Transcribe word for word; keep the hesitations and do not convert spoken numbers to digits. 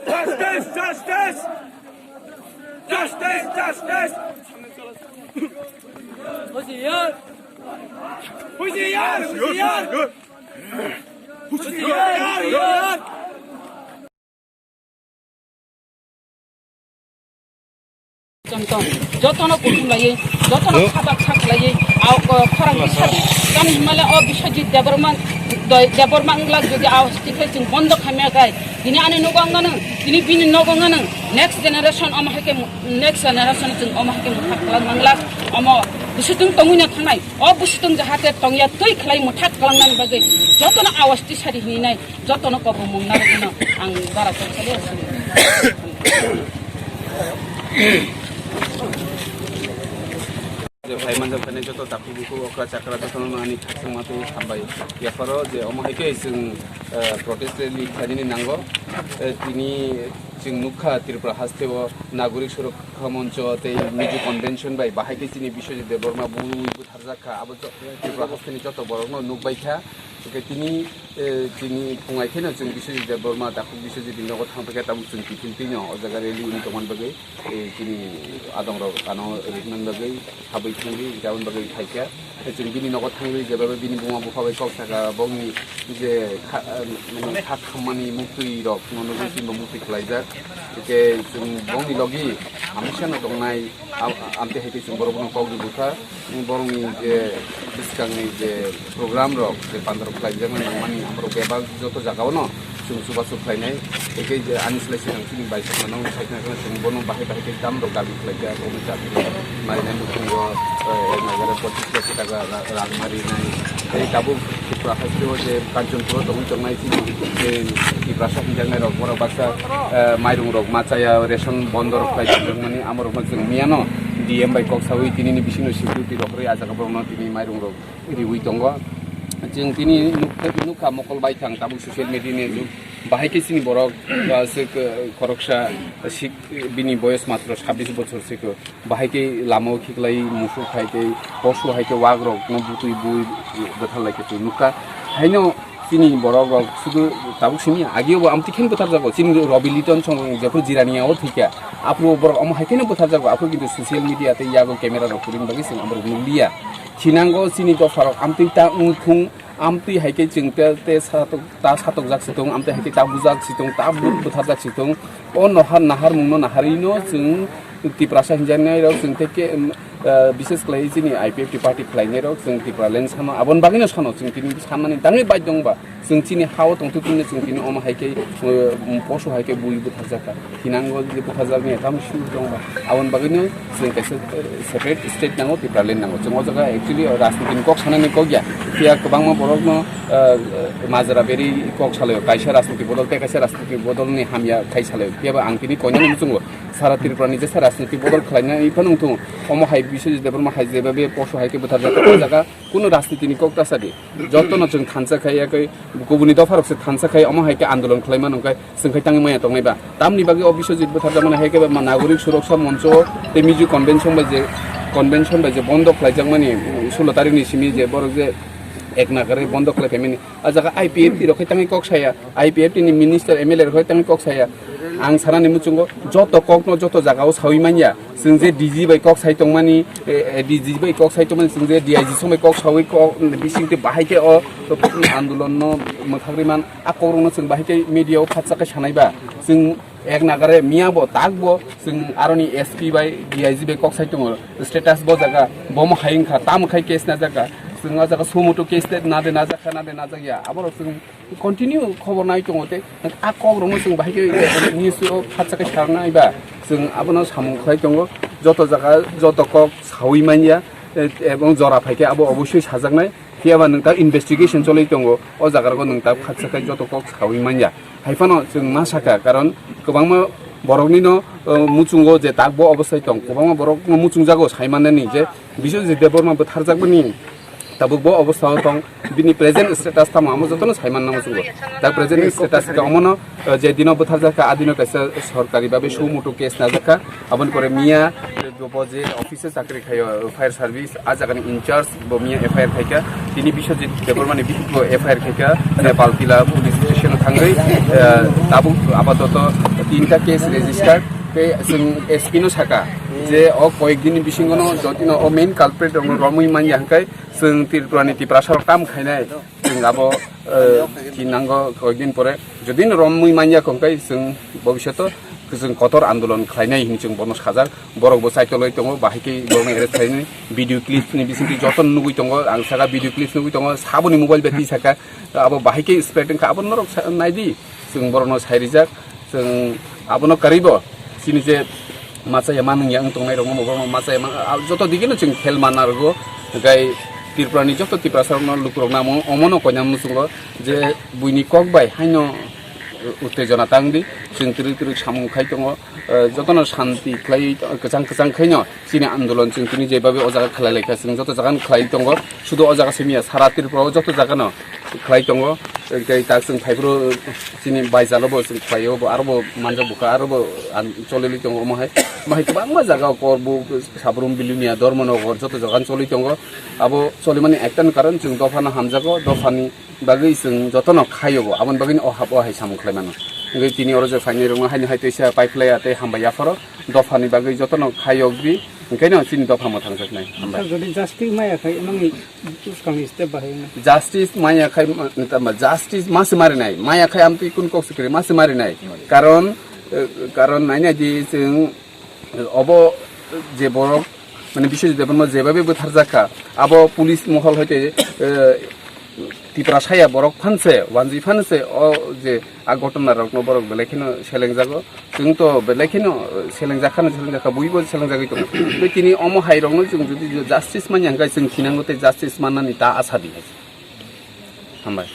Justice! Justice! Justice! Justice! Huziyar! Huziyar! Huziyar! Huziyar! Huziyar! Jotono kuthum laiwi, jotono khabak sak laiwi, a, o, khorang bisadi. Tamo hinmale o Biswajit Debbarma, Debbarma wngla jodi a hospital chwng bondo khamya khai, tini ani nogo wngano, tini bini nogo wngano, next generation omo hai khe mu-, next generation chwng omo hai khe muthak kwlak manglak, omo bwswtwng tongwino thangnai, o bwswtwng jahate tongya twi khlai muthak kwlangnani bagwi jotono awas tisadi hinwi nai. Jotono kobong mung narwkno ang bara tongthokwi aswk. Je phai manjak phai joto takhuk bukhuk okra chakra jotono ani khakchangma tei hambai yapharo je omo hai khe chwng, eh, protest rally khlainani nango. Eh, tini chwng nukha Tripura hasteo Nagorik Surakha Moncho tei Miju Convention bai bahai khe chini Biswajit Debbarma bui bui butharjak kha. Abo jo-, Tripura hasteni joto borokno nukbai kha. Hwnkhe tini, eh, tini phungai kheno chwng Biswajit Debbarma, takhuk Biswajit ni nogo thang paikha, tabuk chwng kiphil twino o jaga rally wngwi tongmani bagwi, eh, chini adongrok ano rwknani bagwi habwi thangdi, hwnkhe aboni bagwi phaikha. Tei chwng bini nogo thangwi jebabe bini buma bupha bai kok sakha, bongni je kha, eh, mane kha khammani muktwi rok no nugwi chwngbo muktwi khlaijak. Hwnkhe chwng bongni logi hamsano tongnai, am-, amtwi hai khe chwng borokno kok rwbwkha. Borokni je bwskangni je program rok je pandar khlaijaknai nangmani amrok bebak joto jagao no chwng chubachu khlainai. Tei je ani slai swkang chini bai sakno nang sai khna khna chwng bono bahai bahai khe dam rok dabi khlaikha, omo chakri marinai muchungo, eh, nagara pochis lakh taka ra-, rang marinai. Tei tabuk Tripura haste o je Kanchanpur o tongwi tongnai chini, eh, Tiprasa hinjaknai rok borok baksa, eh, mairung rok ma chaya, ration bondo rok khlai tongjakmani amorokno chwng miyano D M bai kok sawi tinini bisingno security rok rwi ah jaga borokno tini mairung rok riwi tongo. Chwng tini nuk-, nukha mokol baithang tabuk social media ni jug. Bahai khe chini borok, ah, se k-, khoroksa sik-, bini boyos matro sabbish bochor se ko. Bahai khe lama o khiklai musuk hai khe posu hai khe wak rok no butui bui bwthar lai khe chwng nukha. Haino chini borok rok sudu tabuk simi agi o bo amtwi khe bwthar jago. Chini Robi Liton song jephru Jirania o thwikha. Aphuru borok omo hai khe no bwthar jago. Aphuru kintu social media tei yago camera rok kwrwini bagwi chwng amrok nukliya. Thinango chini dopha rok amtwi ta wngthung, amtwi hai khe chwng te, te satok, ta satokjak si tong, amtwi hai khe ta bujak si tong, ta bu-, bwtharjak si tong. O nohar, naharmung no naharwi no chwng Tiprasa hinjaknai rok chwng tei ke, em, eh, bises khlai chini I P F T party khlainai rok chwng Tipraland sano, aboni bagwi no sano chwng tini sanmani tangwi baidhyo wngba. Chwng chini ha o tongthok tongni chwng tini omo hai khe, eh, poso hai khe bui bwtharjak kha. Thinango je bwtharjakni tamo simi tongba. Aboni bagwino chwng kaisa, eh, separate state nango, Tipraland nango. Chwng o jaga actually o rajniti ni kok sanani kok ya. Phiya kwbangma borokno, eh, majra berwi kok salaio. Kaisa rajniti bodol tei kaisa rajniti bodolni hamya khai salaio. Phiyaba ang tini koinani muchungo sara Tripura ni jesa rajniti bodol khlainani phano wngthung. Omo hai Biswajit Debbarma hai jebabe poso hai khe bwtharjak kha o jaga. Kuno rajniti ni kok ta sadi. Jotono chwng thansa khai ya khe kubuni dopha rok se thansa khai omo hai khe andolon khlai mano khe chwng khai tangwi maya tongnai ba. Tamni bagwi o Biswajit bwtharjakmani hai khe ba Nagorik Suroksha Moncho tei Miju Convention bai je, convention bai je bondo khlaijakmani, mm, sulo tarikh ni simi je borok je ek nagare bondo khlai phaimani. A jaga I P F T rok khai tangwi kok saya. I P F T ni minister, M L A rok hai tangwi kok saya. Ang sanani muchungo joto kokno joto jagao sawi manya. Chwng je D G bai kok sai tongmani, eh, eh, D G bai kok sai tongmani, chwng je D I G song bai kok sawi kok bising tei bahai khe o andolon no mwthagri man, a kok rokno chwng bahai khe media o phatsa khe sanai ba. Chwng ek nagare miya bo tak bo chwng aroni S P bai D I G bai kok sai tongo, status bo jaga, bomo hai wngkha, tamo khai case na jaga, chwng o jaga sumo to case na de na jakha, na de na jakya, aborok chwng continue khobor nai tongo tei a kok rokno chwng bahai khe news o phatsa khe sanai ba chwng abono samung khlai tongo. Joto jaga joto kok sawi manya, eh, ebong jora phai khe abo obossoi sajaknai. Phiya ba nwng ta investigation choli tongo, o jaga rogo nwng ta phatsa khe joto kok sawi manya. Hai phano chwng ma sakha, karon kwbangma borokni no, eh, muchungo je tak bo obosai tong, kwbangma borok no muchungjago sai manani je Biswajit Debbarma bwtharjakmani Tabuk bo obostha o tong, bini present status tamo amo jotono saiman nango chwngbo. Da present status khe omono, eh, je dino bwtharjakha, a dino kaisa sorkari babe suo motu case najakha, aboni pore miya, eh, bo je office chakri khaio, fire service, a jagani in charge bo miya F I R khaikha, tini Biswajit Debbarmani bihikbo F I R khaikha, Nepal Tila police station o thangwi, eh, tabuk apatoto tinta case registered, tei chwng S P no saka je o koyek dini bisingono jotino o main culprit rokno romwi manya hwnkhe, chwng Tripura ni Tiprasa rok tam khainai, chwng abo, eh, kinango koyek din pore jodi no romwi manya kongkai chwng bobisyoto chwng kotor andolon khlainai hinwi chwng bono sajak, borok bo chaitoloi tongo, bahai khe borokno arrest khlainai, video clips ni bisingtwi joto nugwi tongo, ang saka video clips nugwi tongo, saboni mobile bai twi saka, abo bahai khe spread wngkha, abo norok sa-, naidi. Chwng borokno sai rijak, chwng abono kwrwibo chini je machaya manung ya wng tongnai rokno borokno machaya man, a, joto digeno chwng khel manna rwgo, hwnkhe Tripura ni joto Tiprasa rokno lukurokno amo omono koina muchungo je buini kok bai haino uttejona tang di, chwng twrwk twrwk samung khai tongo, eh, jotono shanti khlai kwchang kwchang khaino chini andolon chwng tini jebabe o jaga khlai laikha, chwng joto jagano khlai tongo, sudu o jaga simi ya, sara Tripura o joto jagano khlai tongo, tei tak chwng phaiphuru chini baijalo bo chwng khlaio, bo aro bo manjak bukha, aro bo an-, cholili tongo omo hai, omo hai kwbangma jaga o Korbuk, Sabrum, Bilonia, Dharmanagar joto jagano choli tongo, abo cholimani ekta ni karon chwng dophano hamjago, dophani bagwi chwng jotono khaiogo, aboni bagwino o hap o hai samung khlai mano. Hwnkhe tini oro je phainai rokno haino hai teisa paiphlaiya tei hambai yapharo, dophani bagwi jotono khaiokdi, hwnkhe no chini dopha mwthangjaknai. Hambai. Sir, jodi justice maya khai, nangni bwskangni step bahai wngna? Justice maya khai, ma-, tama justice ma se marinai, maya khai amtwi kun kok se kwrwi ma se marinai. Karon, eh, karon nainai di chwng, eh, obo je borok, mane, Biswajit Debbarma jebabe bwtharjak kha, abo police mohol hoite, eh, Tiprasaya borok phanse, wanjwi phanse, o je a ghotona rokno borok belai kheno selengjago. Chwng to belai kheno, eh, selengjak khano selengjak kha, buibo selengjagwi tongo. Tei tini omo hai rokno chwng jodi justice manya hwnkhe chwng thinango tei justice mannani ta asa di hai. Hambai.